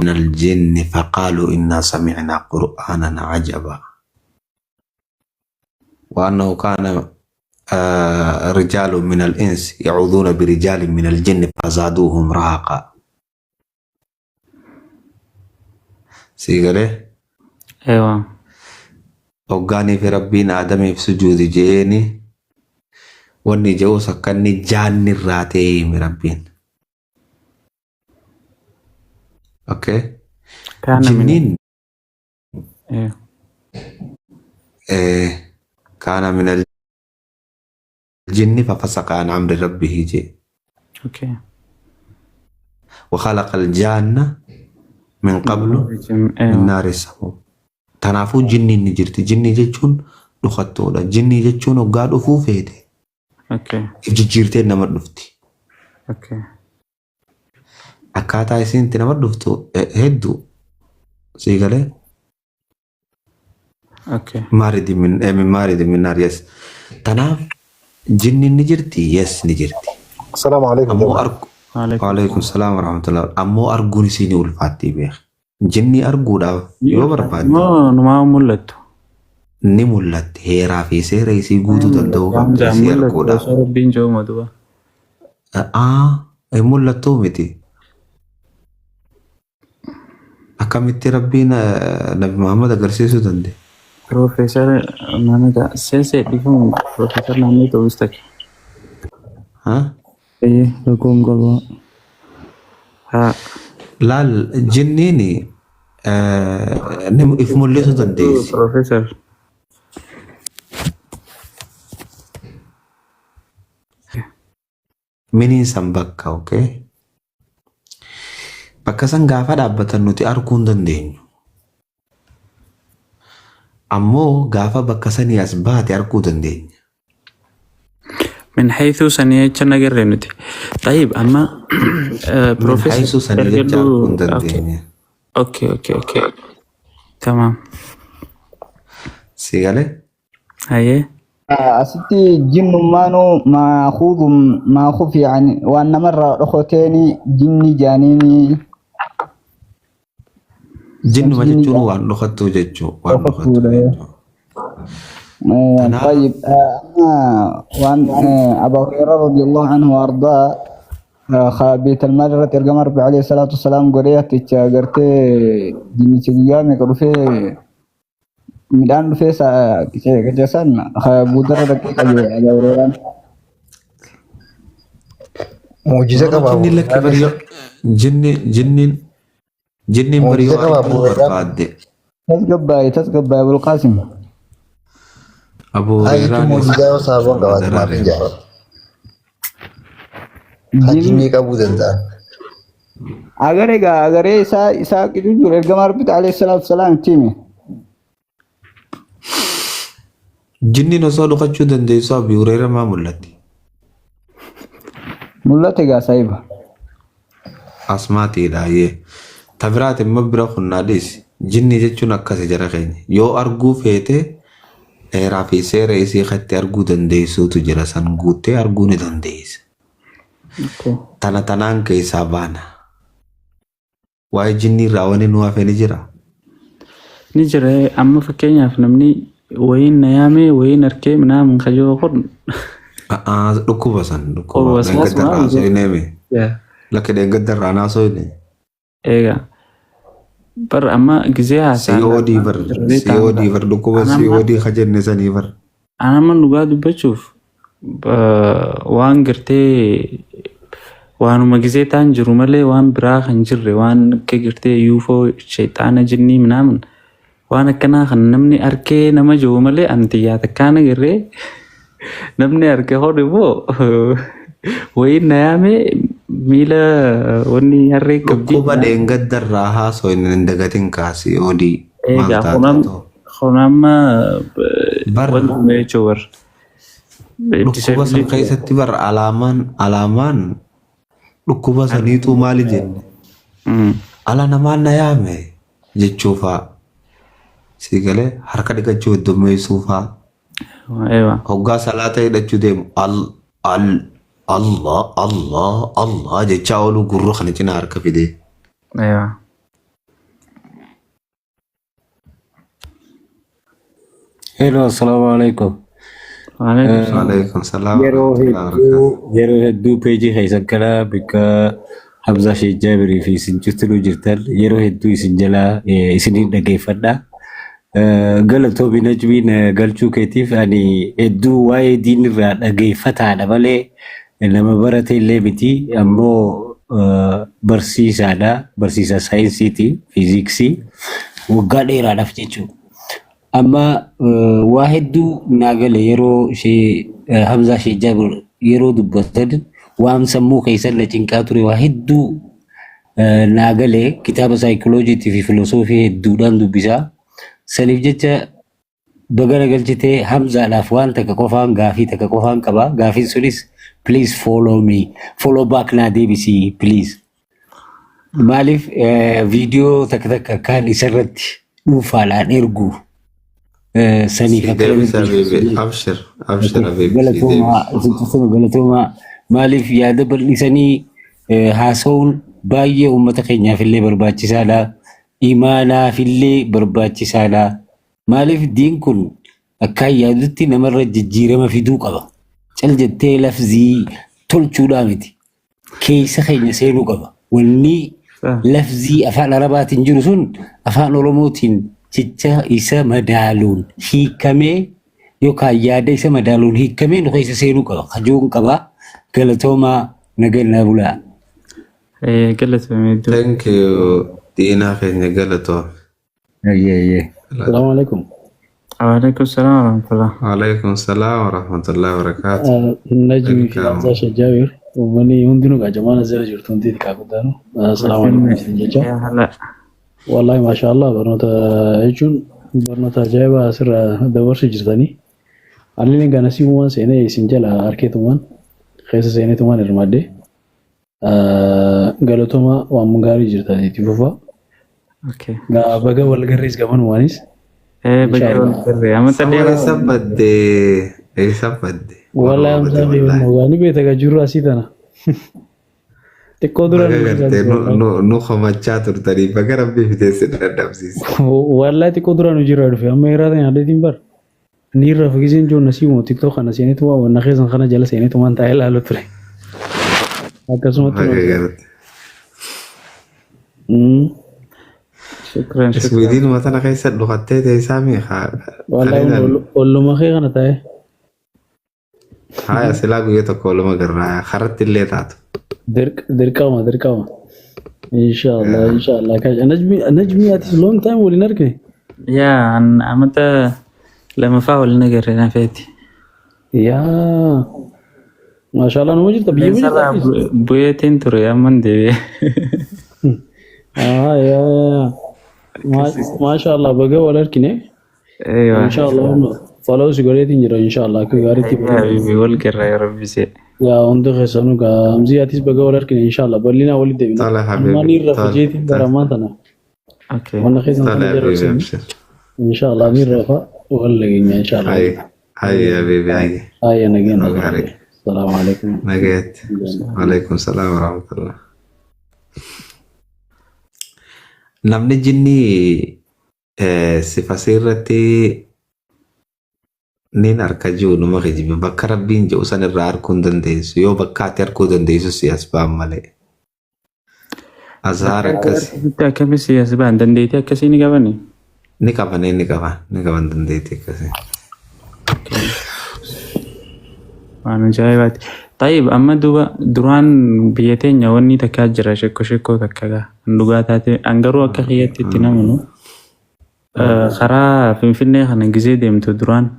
Min al-jinni faqaaluu innaa sami'naa qur'aanan ajaba. Wa annahu kaana rijaalun min al-insi yacuuduuna birijaalin min al-jinni fazaaduuhum rahaqa. Sii galee? Ewa. Hoggaanii fi Rabbiin Aadamiif sujuudi je'eeni wanni je'us akka inni jaanni irraa ta'e hime Rabbiin. Okay. Kaana min Jinniin eh, kaana min al jinni fafasaqa an amri rabbihi jee. Okay. Wa khalaqa al jaanna min qablu min naari samum. Tanaafuu jinniin ni jirti. Jinnii jechuun dhokattuudha. Jinnii jechuun hoggaa dhufuu feete if jijjiirtee nama dhufti. Akkaataa isiin itti nama dhuftu hedduu sii galee. Maaridi min min maaridi min naar, yes. Tanaaf jinniin ni jirti, yes, ni jirti. Assalaamu alaikum Ammoo jama'a. argu Waalaikum Waalaikum salaam warahmatullahi. Ammoo arguun isii ni ulfaatti beek. Jinnii arguudhaaf Ni yoo ulfaatti barbaadde moo numaa mul'attu? Ni mul'atti. Heeraa fi seera isii guutuu danda'uu Waan qabda jaan isii mul'attu arguudhaaf. osoo Rabbiin jiru duba. Aa, hin mul'attuu miti. Akkamitti Rabbiin Nabi Muhammad agarsiisuu danda'e? Profeesar Naannoo Seensee dhiifamu Profeesar Naannoo ta'us takka. Ha? Ee, rakkoon qaba. Haa. Laal, jinniin ni if mul'isuu dandeessi. Profeesar. Miniin san bakka, okay? Bakka san gaafa dhaabbatan nuti arguu hin dandeenyu. Ammoo gaafa bakka sanii as baate arguu dandeenya. Min haythuu sanii jecha nagarre nuti. Tayyib, amma Min Profeesar haythuu sanii jecha arguu hin ergadhu. dandeenya. Okay. Tamaam. Si galee? Hayyee. Asitti jinnummaanuu maakuudun maakuuf yaani waan namarraa dhokoteeni jinni jaaniini. Jinnuma Jinni jechuun waan dhokattuu jechuu. Waan dhokattuu dhokattuudha. jechuu. Tanaaf طيب، أما وان أبا هريرة رضي الله عنه وأرضاه بيت المال irratti ergama Rabbi alayhi salaatu wasalaam godhee atticha gartee jinnicha guyyaa meeqa dhufee midhaan dhufee qaceessan boodarra dhaqee qabe Abaa Hurayraan. Muujiza Warra qaba jinni Abu lakki bari Hurayraanis. yoo jinni jinniin jinniin bari Muujiza yoo qaba Abu arguu Hurayraan. barbaadde. Tasgabbaa'e, tasgabbaa'e Abulqaasim. Abu Haa jechuun Hurayraanis muujizaa yoo sahaabaan nama qabaate maaf hin daraare. jaalatu. Haa Jinni jinnii qabuu danda'an. agaree gaa agaree isaa isaa qicuu jiru ergama Rabbi alayhi salaatu wasalaam itti hime. Jinniin osoo dhokachuu dandeessu Abi Hureyra maa mul'atti? Mul'ate gaa saahiba. Asmaatiidha ayyee. Ta biraati immoo bira kunnaa dhiisi. Jinnii jechuun akkasi jara keenya. Yoo arguu feete heeraa fi seera isii katti arguu dandeessuutu jira. San guuttee arguu ni dandeessa. Tana tanaan keessaa baana. Waa'ee jinnii irraa wanni nu hafe ni jira? Ni jira, amma fakkeenyaaf namni wayiin na yaame, wayiin arkee minaamin kajoo kun A'aa, dhukkuba san dhukkuba. Waswaas Dheengadda irraa maal haasofnee mee? jedhu. Lakki, dheengadda irraa haasofne. Egaa bar amma gizee haasa'an COD bar COD bar dhukkuba COD ka jenne sanii bar. An amma dhugaa dubbachuuf waan gartee waanuma gizee ta'an jiru malee waan biraa kan jirre, waan akka gartee yuufoo sheexaana jinnii minaamin waan akkanaa kan namni arkee nama jiru malee an xiyyaa takkaan agarree namni arge kun immoo wayiin na yaame miila wanni harree qabdi. Dhukkuba dheengadda irraa haasofne hin dagatin kaa COD maal Egaa taate kun too. kun amma Bar wantuma jechuun bar. Dhukkuba san keessatti bar alaamaan dhukkuba saniituu maali jenne? Ala namaan na yaame jechuufaa. Sii galee? Harka dhiqachuu heddummeessuufaa. Ewa. Hoggaa salaata hidhachuu deemu al al Allah Allah Allah jechaa ooluu, gurra kana cinaa harka fidee. Ewa. Hello, assalamu alaikum. Waalaikum salaam. Waalaikum salaam Yeroo warahmatullahi hedduu wabarakatuh. yeroo hedduu peejii keessan kana bakka Hamzaa Sheekh Jaabirii fi isin cuftinuu jirtan yeroo hedduu isin jalaa isinin dhageeffadha. Galatoomi Najmiin, galchuu keetiif ani hedduu waa'ee diin irraa dhageeffataadha malee nama barate illee miti, ammoo barsiisaadha, barsiisaa saayinsiiti, fiiziksii waggaa dheeraadhaaf jechuudha. Amma waa hedduu naa gale yeroo ishee Hamzaa Sheekh Jaabir yeroo dubbatan, waan sammuu keessan na cinqaa ture waa hedduu naa gale. Kitaaba saayikiloojiitii fi filosoofii hedduudhaan dubbisaa. Saniif jecha bagana galchitee Hamzaadhaaf waan takka qofaan gaafii takka qofaan qaba. Gaafiin sunis, please follow me, follow back naa deebisii please. Maaliif viidiyoo takka takka kaan isarratti dhuunfaadhaan ergu saniif Si akka deebisa namatti habibi. Abshir, abshir habibi. Si galatoomaa deebisa. Isin cuftuu galatoomaa. Maaliif yaada bal'isanii haasa'uun baay'ee uummata keenyaaf illee barbaachisaadha. Imaanaaf illee barbaachisaadha. Maaliif diin kun akkaan yaadutti namarra jijjiirama fiduu qaba. Cal jettee lafzii tolchuudhaa miti. Keessa keenya seenuu qaba. Wanni lafzii afaan Arabaatiin jiru sun afaan Oromootiin jecha isa madaaluun hiikamee yookaan yaada isa madaaluun hiikamee nu keessa seenuu qaba. Kajoon qaba. Galatoomaa, nagaa bulaa. Galatoomii hedduu. Thank you. Diinaa keenya, galatoom. Ayyee ayyee. Assalamu alaikum. Waalaikum salaam warahmatullah. Waalaikum salaam warahmatullahi wabarakatuh. Najmi fi Welcome. Hamzaa Sheekh Jaabir, uummanni hundinuu qajamaan as jala jirtu hundi xiqqaa guddaanu. Assalamu alaikum isin jecha. Yaa hala. Wallahi maasha Allah, barnoota jechuun barnoota ajaa'ibaa asirraa dabarsu jirtanii. Ani kana simumaan seenee isin jala harkeetumaan keessa seeneetumaan hirmaadde. Galatooma, waan gaarii jirtanii itti fufa. Okay. Baga wal garrees gamanumaanis. Baga wal garree. Amma Sama dheeraa. eessa badde? Eessa badde? Wallahi Oromoo badde Hamzaa fi wallahi. Mogaani beekta jirru asii tana. Xiqqoo dura Baga nu gartee jirra. nu komachaa turtanii, baga rabbii fidee si dadhabsiise. Wallahi xiqqoo dura nu jirra dhufe, amma irraa ta'e adeetiin bar. Ni irra fakkisiin jiru nasiibu TikTok kana seenetu waa wanna keessan kana jala seenetu waan taa'ee ilaalu ture. Akkasumatti Baga nu garte. Shukran, shukran. Iswiidiin tana keessa dhukattee teessaa miikaa. Wallahi olluma kee kana taa'e. Haya, silaa guyyaa tokko oluma garraa karatti illee taatu. Dirqama, dirqama. Inshallah, inshallah. Najmi, Najmi, atis long time waliin argine. Yaa amata lamaffaa waliin agarre nafeeti. Yaa. Maashaallah, nama jirta biyya jirta Qilleensarraa atis? Bu'eetiin ture, amman deebi'e. Ah, yaa yaa. Maashaallah, baga wal argine. Eeyyuu. Inshallah follow si godheetiin jira, inshallah akka gaariitti. Habibi, wal garra yaa rabbisee. Yaa hundi keessanuu gaa Hamzii, atis baga wal argine, inshallah bal'inaa walitti deebina. Tole habibi. Ammaan irra Tole. hojiitiin baramaan tana. Okay. Wanna keessan Tole kana habibi, jala abshir. inshallah ni rafa wal dhageenya inshallah. Hayi hayi habibi, hayi. Hayya, nageen. Gaarii. Salaamu alaikum. Nagaatti. Waalaikum salaam warahmatullah. Namni jinnii sifa irratti nin harka jiru numa kijibe. Bakka rabbiin jedhu san irraa arguu hin dandeessu. Yoo bakka ati arguu dandeessu si as ba'an malee. Azhaar akkas. Akkami si as ba'an dandeettii akkasii ni qabani? Ni qaban, ni qaban, ni qaban dandeettii akkasii. Waan ajaa'ibaati. Tayyib, amma duuba duraan biyya teenya wanni takkaa jira, shekkoo shekkoo takka gaa kan dhugaa taate, an garuu akka kiyyatti itti namanu, karaa Finfinnee kana gizee deemtu duraan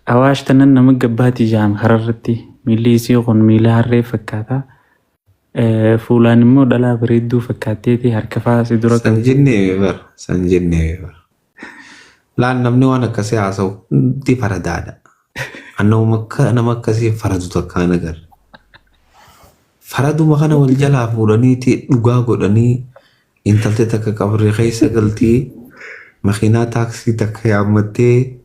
Awaash tanan nama gabbaatii jahan kararratti miilli isii kun miila harree fakkaata. Fuulaan immoo dhalaa bareedduu fakkaatteeti harka fa'aa si dura San qabdi. jennee bar, san jennee bar. Laan namni waan akkasii haasa'u hundi faradaadha. Annuma akka nama akkasii faradu takkaan agarra. Faraduma kana wal jalaa fuudhaniiti dhugaa godhanii, intalti takka qabrii keessa galtii, makiinaa taaksii takka yaammattee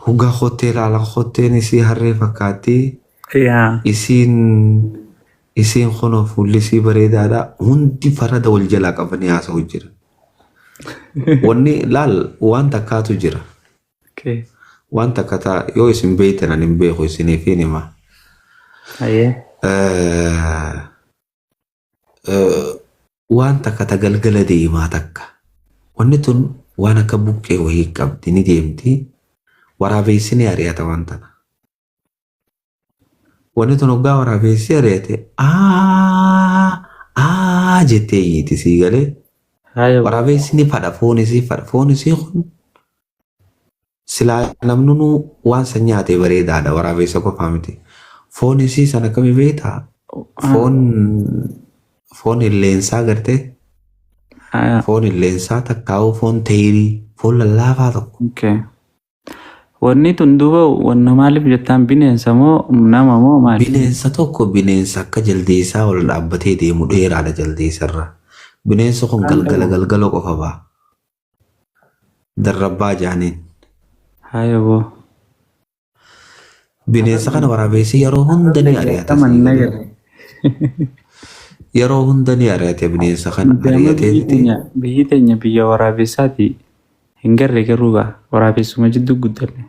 hugaa kottee ilaalan, kotteen isii harree fakkaatti. Yaa. Isiin kunoo fuulli isii bareedaadha. Hundi farada wal jalaa qabanii haasa'u jira. Wanni laal waan takkaatu jira. Okay. Waan takka ta'a yoo isin beektan ani hin beeku isiniif hin hima. Hayyee. Waan takka ta galgala deemaa takka. Wanni tun waan akka buqqee wayii qabdi ni deemti. Waraabessi ni ari'ata waan tana. Wanni tun hoggaa waraabessi ari'ate aa aa jettee iyyiti sii galee. Haaya. Waraabessi ni fadha foon isii fadha. Foon isii kun silaa namnunuu waan san nyaate bareedaadha waraabessa qofaa miti. Foon isii san akkamii beektaa? Foon illeensaa gartee Haaya. foon illeensaa takkaa'uu foon teerii foon lallaafaa tokko. Okay. Wanni tun duuba wanna maaliif jettaan bineensa moo nama moo maali? Bineensa tokko bineensa akka jaldeessaa ol dhaabbatee deemu dheeraadha jaldeessarra. Bineensi kun galgala galgala qofa ba'a. Darrabbaa jaaniin. Haaya boo. Bineensa kana waraabessi yeroo hunda ni ari'ata. Qaman sii galee. nagarre. Yeroo hunda ni ari'ate bineensa kana Nuti amma biyyi ari'ateetti. teenya biyyi teenya biyya waraabessaati. Hin garre garuu gaa waraabessuma jidduu guddanne.